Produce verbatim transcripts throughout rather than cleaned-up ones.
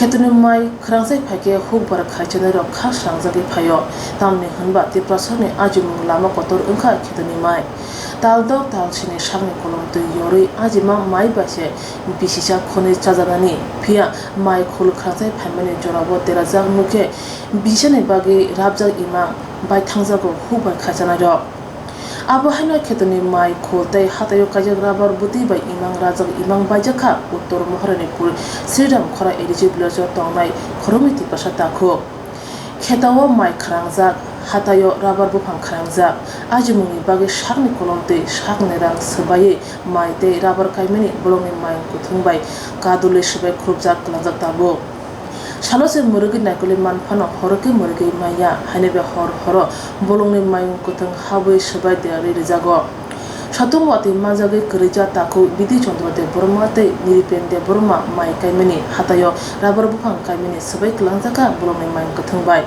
Khetoni mai khwrangsai phaikhe hukbar khaichanai rok kha srangjagwi phaio, tamni hwnba Tiprasani ajimung lama kotor wngkha khetoni mai. Taldor talsini sakni kolomtwi yorwi ajima mai bai se bisisa khonwi chajaknani, phiya mai khul khwrangsai phaimani jorao derajak nukhe bisisani bagwi rabjak imang bai thangjago hukbar khaichanai rok. Abo haino khetoni mai khul tei hataio kaijak rabar bwtwi bai imang rajak imang baijak kha Uttor Maharanipur Sriram Khora A D C village o tongnai khoroknwi Tiprasa takhuk. Khetao mai khwrangjak, hataio rabar buphang khwrangjak. Ajimungni bagwi sakni kolomtwi sakni rang swbaiwi mai tei rabar kaimani bolongni mayung kwthwng bai kadulwi swbai khurupjak kwlangjak tabuk. Salo se mwrwgwi naikolwi man phano horo khe mwrwgwi manya, haino bai hor horo bolongni mayung kwthwng habwi swbai derarwi rwjago. Satung watwi manjagwi kwrwija takhuk Bidhi Chandra Debbarma tei Niripen Debbarma mai kaimani hataio rabar buphang kaimani swbai kwlangjakha bolongni mayung kwthwng bai.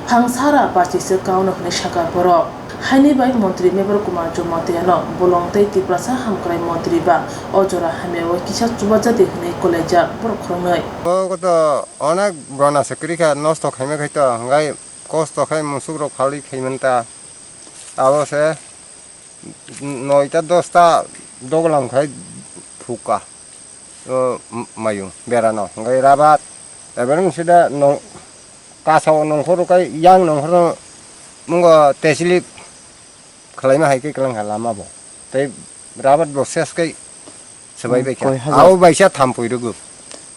Phang sara bachise kaono hwnwi sakha borok. Haini bai montri Mevar Kumar Jamatia no bolong tei Tiprasa hamkrai montri ba o jora hamya o kisa chubajadi hwnwi kolaijak borok khoroknwi. Bo to onek gona se kwrwi kha, nosto khaima khai to, hwnkhai kosto khai musuk rok phalwi khai man ta. Abo se noita dosta doglam khai phukha, o, m-, mayung berano. Hwnkhai rabat, ebareng sida nong-, kasao nongkhoro kai yang nongkhoro mungo teslip khwlaima hai khe kwlang kha lama bo. Tei rabat bo ses kai swbai bai kha. Koi hajar? Abo baisa thampui rwgo.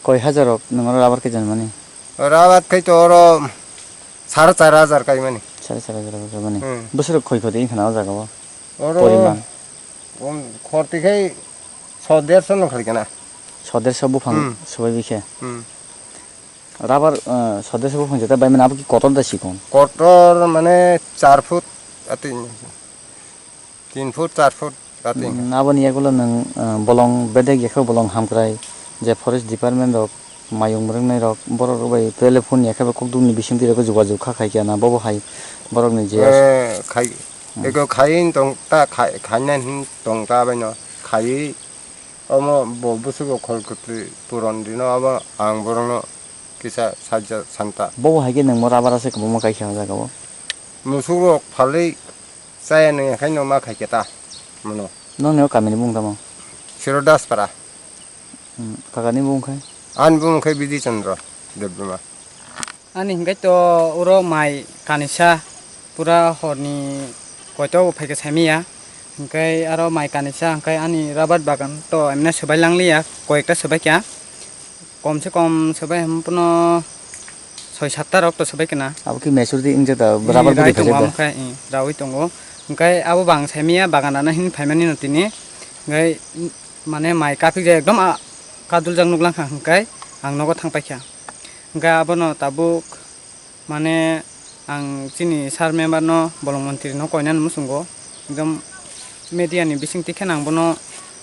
Koi hajar rok nwng oro rabat khe janmani? Rabat khai to oro sare char hajar kaimani. Sare char hajar rok janmani. Hmm. Bwswk khoi khoti wngkha na o jaga o? Oro poriman? Um, khorti khai so derso no khali kana. So derso buphang hmm. Swbai bikhe. Hmm. Rabar, uh, so derso buphang jeta bai mane abo ki kotor da sikon? Kotor mane char foot ati. Tin foot, char foot ati. Hmm, aboni yagulo nwng, uh, bolong bedek yakhe bolong hamkrai je forest department rok mayung mwrwknai rok, borok rok bai telephone ya khe bo kokduk ni bisingtwi rok jogajog kha khai khe na, bobo hai borok ni je as-, eh, khai, hmm. Eko khai tong ta khai, khaina hin tong ta bai no khai, omo bo busugo khol kwtwi puron dino, abo ang borok no kisa sajja santa. Bobo hai khe nwng mo rabar ase kwbangma kai khe ang jaga o. Musuk rok phalwi chaya nung ya khai no ma khai khe ta mono. Nong ni o kami ni bung tamo? Siro Daspara. Hmm, kaka ni bung khai? Ani bung khai Bidhi Chandra Debbarma. Ani hingkai to uro mai kanisa pura horni koito bo phaikhe saimaya. Hingkai aro mai kanisa hingkai ani rabar bagan to emne swbai langliya, koyekta swbai kha. Kom se kom swbai hwn pono soi satta rok to swbai khe na. Abo ki maturity wngya da, hmm, rabar bwrwi rai tongo, phaijakda. Amo khai, hmm, rawi tongo. Hingkai abo bang saimaya bagan rana hin phaimani no tini. Hingkai mane mai kapikjak ekdom a kaduljak nuklang kha hingkai ang nogo thang paikha. Hingke abono tabuk, mane, ang chini sir member no bolong montri no koinani muchungo, ekdom media ni bisingtwi kheno ang bono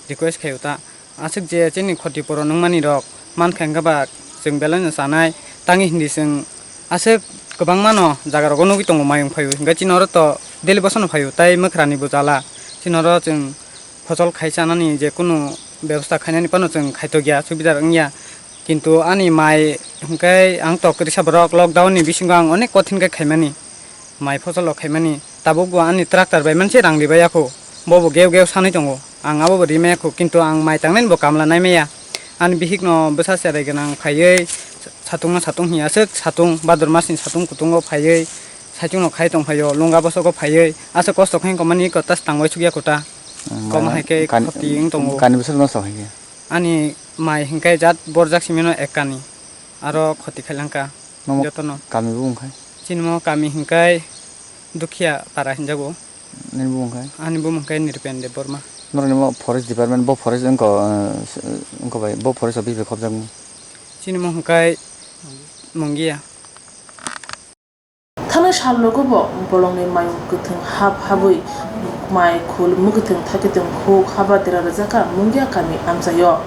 request khaio ta. Aswk je chini khotipuro nungmani rok mankha hingke ba chwng belai no chanai, tangi hindi chwng aswk kwbangma no jaga rogo nugwi tongo mayung phaio, hingke chini oro to daily bosono phaio, tai mwkhrani bo jala, chini oro chwng phosol khai chanani je kunu bebosta khainani phano chwng khaitokya, subidar wngya. Kintu ani mai hwnkhe ang tok risa borok lockdown ni bisingo ang onek kothin khe khaimani, mai phosol rok khaimani. Tabuk bo ani tractor bai manse rang ribai yakho, bobo geu geu sanwi tongo, ang abobo rimaya kho, kintu ang mai tangnani bo kamla naimaya. Ani bihik no bwsa cherai gwnang phaiwi satung no satung hiya aswk satung, bhadur mas ni satung kutung o phaiwi saichung no khai tong phaio, lunga bosok o phaiwi aswk kosto khe wngkha mani eko tas tangwi sukya kho ta. Hmm, kom mane hai khe kani-, khoti wng tongo. Kani bwswk nosto hai khe? Ani mai hingkai jat borjak simi no ek kani, aro khoti khailangkha. Nomo jotono. Kami bo wngkhai? Chini mo kami hingkai Dukhiya para hinjago. Nini bo wngkhai? Ani bo wngkhai Nirpen Debbarma. Norok ni mo forest department, bo forest wngkha, eh, wngkha bai, bo forest office bai khobjakmung? Chini mo hingkai Mungia. Thangwi sal rogo bo bolongni mayung kwthwng hap habwi mai khul mwkwthwng thaikwthwng huk haba dera rwjakha Mungia kami amchaio.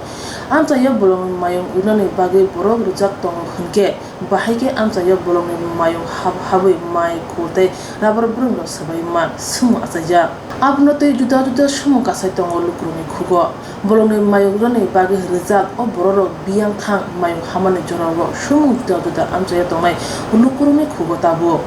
Amchaio bolongni mayung wngnani bagwi borok rwjak tongo hwnkhe, bahaikhe amchaio bolongni mayung hab-, habwi mai, khul tei rabar brumrok swbaima swmung achaijak. Abono twi juda juda swmung kasai tongo lukurokni khugo. Bolongni mayung wngnani bagwi rwjak o bororok biyang thang mayung hamani jorao swmung juda juda amchaio tongnai lukurokni khugo tabuk.